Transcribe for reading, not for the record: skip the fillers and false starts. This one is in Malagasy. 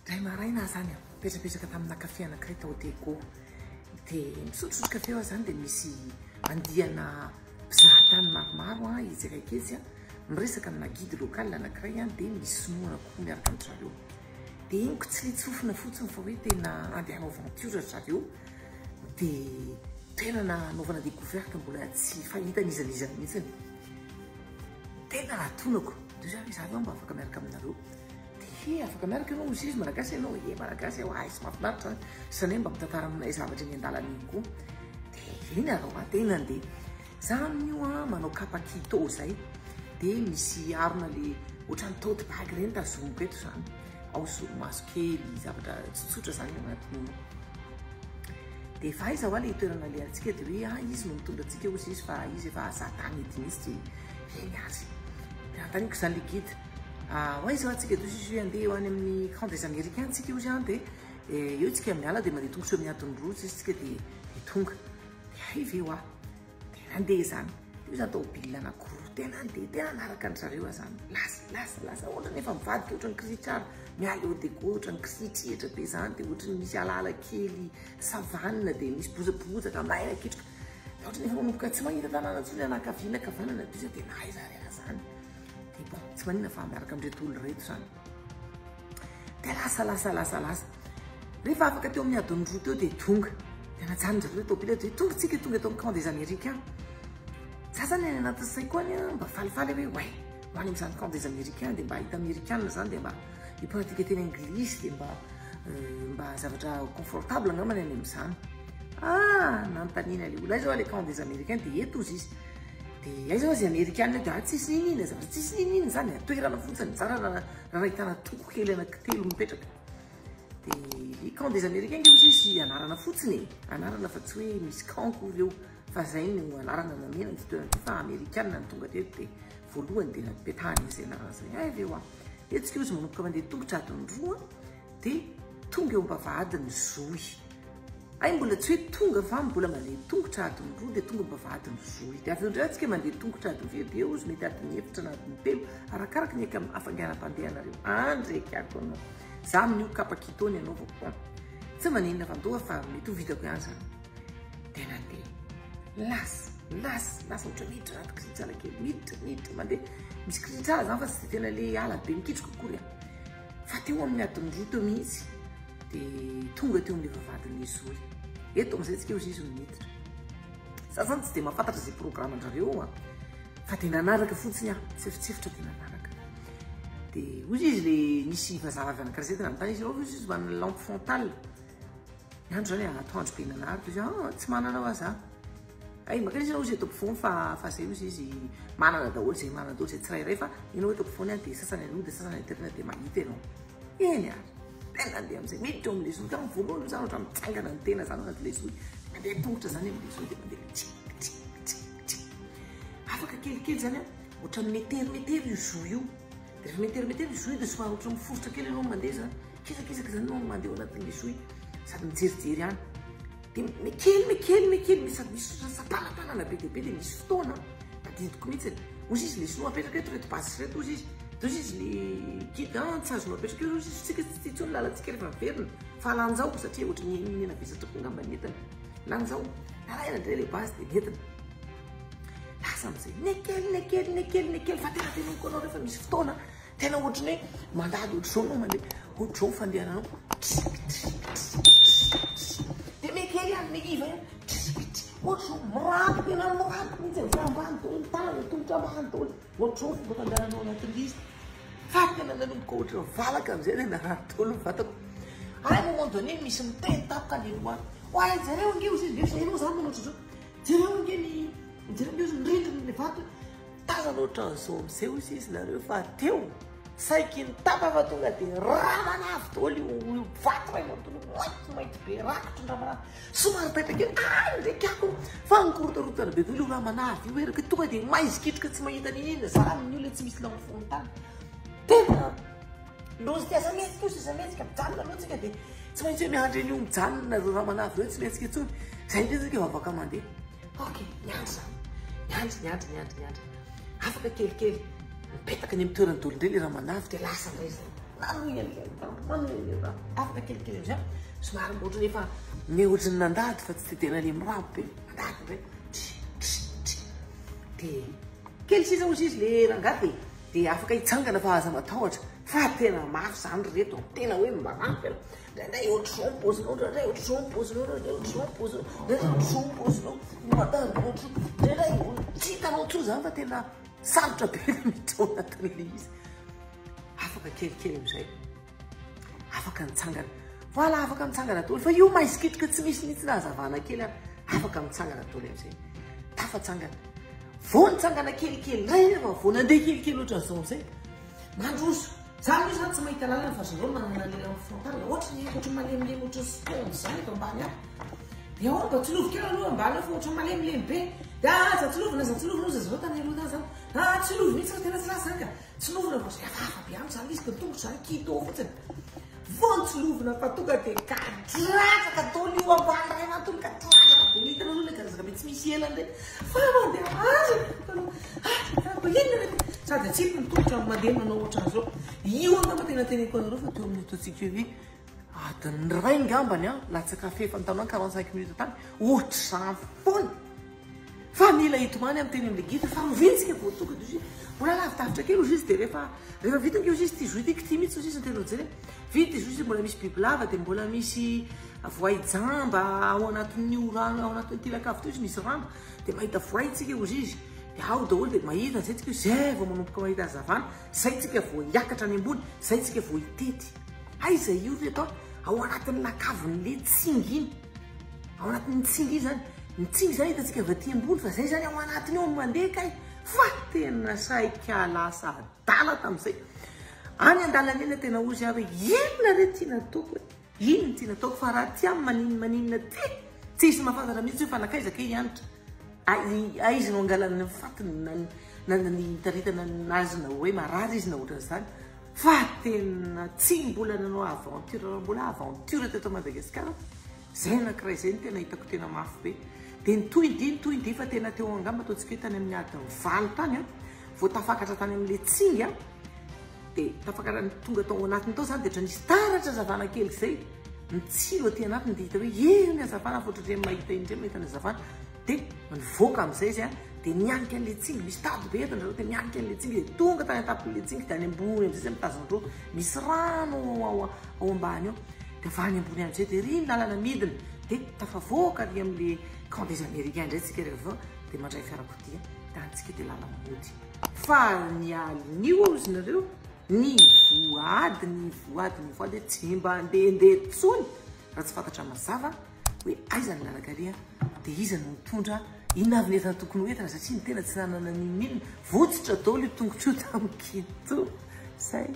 Indray maraina aho zany mipetrapetraka tamina kafe anankiray tao Diego. Dia misotrosotro kafe aho zany dia misy andiana mpizahatany maromaro etsy akaiky etsy miresaka amina guide local anankiray dia misy sinoa anankiroa miaraka amin-dry zareo. Dia henoko tsilitsofina fotsiny fa hoe tena andeha hanao aventure ry zareo. Dia toerana hanaovana découverte mbola tsy fahita n'iza n'iza mihitsy. Tena natonako. Dia hoy aho hoe izaho ve mba afaka miaraka aminareo? Dia he, afaka miaraka ianao hozy izy, malagasy ianao? Ie, malagasy aho, ay, tsy mahafinaritra zany. Zany hoe mba mitantara aminay zavatra eny an-dalana eny koa. Dia eny ary hoa, dia nandeha. Za amin'io an, manao kapa Quito zay. Dia misy harona le ohatran'ny tote bag ireny tazomiko eto zany. Ao solomaso kely, zavatra tsotsotra zany ao anatin'io. Dia efa aiza hoa le toerana alehantsika? Dia hoe ah, izy no mitondra antsika hozy izy fa izy efa za-tany ety mihitsy. Dia eny ary. Dia anontaniako izany le guide. Ah, ho aiza hoa tsika? Dia hozy izy hoe andeha ho any amin'ny camp des Américains tsika hozy an, dia eo tsika miala dia mandeha tongotra eo amin'ny adiny roa hozy izy tsika dia tonga. Dia hay ve hoa? Dia nandeha izany. Dia io izany tômôbila anankiroa. Dia nandeha, tena nanaraka an-dry zareo aho izany. Lasa, lasa, lasa. Ohatran'ny efa mivadika, ohatran'ny kirihitrara. Miala eo Diego, ohatran'ny kirihitrihitra be izany. Dia ohatran'ny misy alaala kely, savane, dia misy bozabozaka, maina kitroka. Dia ohatran'ny efa manomboka tsy mahita tanàna intsony anakavia na ankavanana. Dia izy tena aiza ary aho izany. Dia bon, tsy maninona fa miaraka amin'ireto olona ireto izany. Dia lasa, lasa, lasa, lasa. Rehefa afaka teo amin'ny adiny roa teo dia tonga. Dia najanon'ny zareo tôbila dia tonga tsika tonga eto amin'ny camp des Américains. Za zany any anatin'ny saiko any mba falifaly hoe ouais, ho any amin'izany camp des Américains dia mba hahita Amerikana zany dia mba hi-pratique teny anglisy dia mba mba zavatra confortable angambany any amin'izany. Ah, nanontaniana ilay olona, aiza hoa le camp des Américains dia eto hozy izy. Dia aiza hoa izay Amerikana dia ah, tsisy niniana, zavatra tsisy niniana izany, toerana fotsiny, tsara raha nahitana toko kely anankitelo mipetraka. Dia le camp des Américains nge hozy izy anarana fotsiny e, anarana fa tsy hoe misy camp akory eo, fa zay no anarana nomena ity toerana ity fa Amerikana no tonga teto dia voalohany dia napetahana izay anarana izay. Hay ve hoa, hetsika hozy manomboka mandeha tongotra adiny roa dia tonga eo am-bavahadin'ny zohy. Hay mbola tsy hoe tonga fa mbola mandeha tongotra adiny roa dia tonga am-bavahadin'ny zohy. Dia avy eo indray antsika mandeha tongotra adiny firy dia eo izy mety adiny efatra na adiny telo arakaraka ny hafainganam-pandehanareo. Andry ekiako anao. Za amin'io kapa Quito ny anaovako bon. Tsy maninona fa andoha fa mety ho vitako ihany zany. Dia nandeha. Lasa, lasa, lasa ohatra miditra anaty kirihitrala kely. Miditra, miditra, mandeha. Misy kirihitrala zany fa tsy dia tena le ala be mikitroka akory an. Fa teo amin'ny adiny roa teo mihitsy dia tonga teo amin'ilay vavahadin'ny zohy. Eto amin'izay tsika hozy izy no miditra. Za zany tsy dia mahafantatra izay programme-ndrareo an. Fa dia nanaraka fotsiny aho, tsefitsefitra dia nanaraka. Dia hozy izy le nisy vazaha avy anankiray zay dia nanontany izy, hozy izy manana lampe frontale. Ny andro zany atoandro be nanary, dia izy, ah, tsy manana hoa za. Ay, makaiza izy hozy eto ampovoany fa fa zay hozy izy manana daholo zay manana daholo zay tsirairay fa ianao eto ampovoany dia sasany aloha dia sasany aty aoriana dia mahita ianao. Eny ary. Tena andeha amin'izay miditra ao amin'ilay zohy. Tamin'ny voalohany aloha zany ohatran'ny mitsangana ny tena zany anatin'ilay zohy. Mandeha tongotra zany amin'ilay zohy dia mandeha tsi tsi tsi tsi. Afaka kelikely zany an, ohatran'ny meterimetery io zohy io. Dia rehefa meterimetery io zohy io dia somary ohatran'ny miforitra kely ianao mandeha zany. Kizakizaka zany ianao mandeha ao anatin'ilay zohy sady mijerijery any. Dia mikely mikely mikely misy sady misy sampanapanana be dia be dia misy fotoana tadidiko mihitsy. Hozy izy le sinoa apetraka eto ireto base ireto hozy izy. Dia hozy izy le guide an tsy azonao apetraka eo hozy izy tsika tsy tia intsony lalantsika rehefa miverina fa lanjao satria ohatry ny nena vesatra koa angamba ny entana. Lanjao. Nalaina indray le base dia nentina. Lasa amin'izay nekely nekely nekely nekely fa tena teneniko anao rehefa misy fotoana Tena ohatry ny hoe mandady ohatr'izao anao mandeha, ohatr'izao ny fandehananao. Dia mekely ihany, mekiva ihany. Ohatr'izao, mirampy, tena mirampy mihitsy avy ambany daholo ny tanana, ny tongotra ambany daholo. Ohatr'izao ny fomba fandehananao anatin'ilay izy. Fa tena nanomboka ohatry ny valaka amin'izay ilay narary daholo ny vatako. À un moment donné, misy miteny tampoka any aloha any. Oay, jereo ange ozy izy, jereo izaho manao ohatr'izao. Jereo ange ny, jereo ange ozy ny rindrina, ny vato. Tazana ohatran'izao amin'izay hoy izy nareo fa teo saiky nitapa fa tonga dia ramanavy daholo io io vato iray manontolo mainty mainty be rakotry ny ramanavy somary taitra kely ay ndraiky ako fa nikorotarotana be daholo io ramanavy io eraka tonga dia maizikitroka tsy mahita n'inona za amin'io le tsy misy lampe frontale tena loza ty aza mihetsika io sisa mihetsika mijanona aloha tsika dia tsy maintsy hoe miandry an'io mijanona ireo ramanavy ireo tsy mihetsika intsony zay indray tsika vao afaka mandeha. Ok, niandry zany. Niandry, niandry, niandry, niandry. Afaka kelikely, mipetaka any amin'ny toerany daholo indray le ramanavy dia lasa indray zany. Nanohy an'ilay mirambo, manohy an'ilay mirambo. Afaka kelikely amizay, somary mba ohatran'ny efa me ohatran'ny nandady fa tsy de tena le mirambo be. Mandady indray. Try, try, try. De kely sisa hozy izy le rangahy de de afaka hitsangana fa aza matahotra. Fa tena mafy zany ry reto, tena hoe marampy. Indraindray ohatr'izao ny paozinao, indraindray ohatr'izao ny paozinao, indraindray ohatr'izao ny paozinao, indraindray ohatr'izao ny paozinao, mandady ohatr'izao, indraindray tsy hitanao intsony zany fa tena sarotra be ny miditra ao anatin'ilay izy. Afaka kelikely amin'izay, afaka nitsangana. Voilà, afaka mitsangana daholo. Fa io maizikitroka tsy misy mihitsy na hazavana kely ary. Afaka mitsangana daholo amin'izay. Tafatsangana. Vao nitsangana kelikely indray nefa vao nandeha kelikely ohatran'izao amin'izay. Mandroso. Za aloha zany tsy mahita lalana fa zareo manana le lampe frontale. Ohatry ny ohatry malemilemy ohatry ny sponge zany eto ambany ato. Dia ao mba tsilovy kely aloha ambany ao fa ohatry malemilemy be. Dia ah, aza tsilovina, aza tsilovina hozy zareo tany aloha tany zany. Ah, tsilovy mihitsy fa tena tsy lasa zany ka. Tsilovina vao zay hafahafa be amiko zany izy ka ny tongotra zany kito fotsiny. Vao nitsilovina fa tonga dia kadratraka daholo io ambany ray manontolo kadratraka be. Hitanao aloha ilay karazana be tsy misy elany ireny. Fa mandeha azy. Ah, fa inona re? Sady atsipy ny tongotra mandeha manao ohatran'izao. Io angamba tena teneniko anareo fa teo amin'ny ataontsika hoe adiny iray ngambany an, latsaka fahefany tany ho any 45 minutes tany, ohatr'izany foana. Fa mila hitomany amin'ny teny amin'ilay guide fa oviana tsika vao tonga dia mbola lavidavitra kely ozy izy dia rehefa rehefa vita ange ozy izy ity jour ity kity mihitsy ozy izy no tena hojerena. Vita izy ozy izy mbola misy bibilava dia mbola misy voay jamba ao anatin'io rano ao anatin'ity lakavy ity ozy misy rano dia mahita voay tsika ozy izy dia ao daholo dia mahita an'izay tsika izay vao manomboka mahita hazavana izay tsika vao hiakatra any ambony izay tsika vao hitety. Aiza io ry reto ao anatin'ny lakavin'ilay tsingy iny. Ao anatin'ny tsingy iny zany. Ny tsingy zany hitantsika avy aty ambony fa zay zany ao anatiny ao no mandeha kay. Fa tena saika lasa adala tamin'izay. Any an-dalana eny tena hozy aho hoe inona re ty nataoko e? Inona ty nataoko fa raha ty amin'ny maninona maninona ty tsy hisy mahafantatra mihitsy hoe fa nankaiza kay hianatra. Aiza no angalana ny fatiny na na ny nitaritana azy na hoe marary izy na ohatran'izany. Fa tena tsy mbola nanao aventure raha mbola aventure teto Madagasikara zay anakiray zay no tena hitako tena mafy be dia nitohy ny dia nitohy ny dia fa tena teo angamba ataontsika hoe tany amin'ny adiny valo tany an vao tafakatra tany amin'ilay tsingy an dia tafakatra tonga tao anatiny tao zany dia ohatran'ny nisy taratra hazavana kely zay mitsilo aty anatiny dia hita hoe eo ny hazavana fa ohatran'ireny mahita indray mahita ny hazavana Dia nivoaka amin'izay izy dia nianika an'ilay tsingy, misy tady be eto nareo, dia nianika an'ilay tsingy dia tonga tany an-tampon'ilay tsingy dia any ambony amin'izay izy mitazan-droa, misy rano ao ao ambany ao, dia avy any ambony amin'izay dia ery ny lalana midina, dia tafavoaka ary amin'ilay camp des Américains indray tsika rehefa avy eo, dia mandray fiarakodia, dia any tsika dia lalana mody. Fa ny alin'io hozy nareo, ny voady, ny voady, ny voady tsy mba handehandeha intsony raha tsy fantatra mazava hoe aiza ny lalan-kaleha dia iza no mitondra, inona avy ny entana tokony ho entina satria ny tena tsy nanana n'inon'inona, votsotra daholo io tongotra io tamin'ny kito. Zay.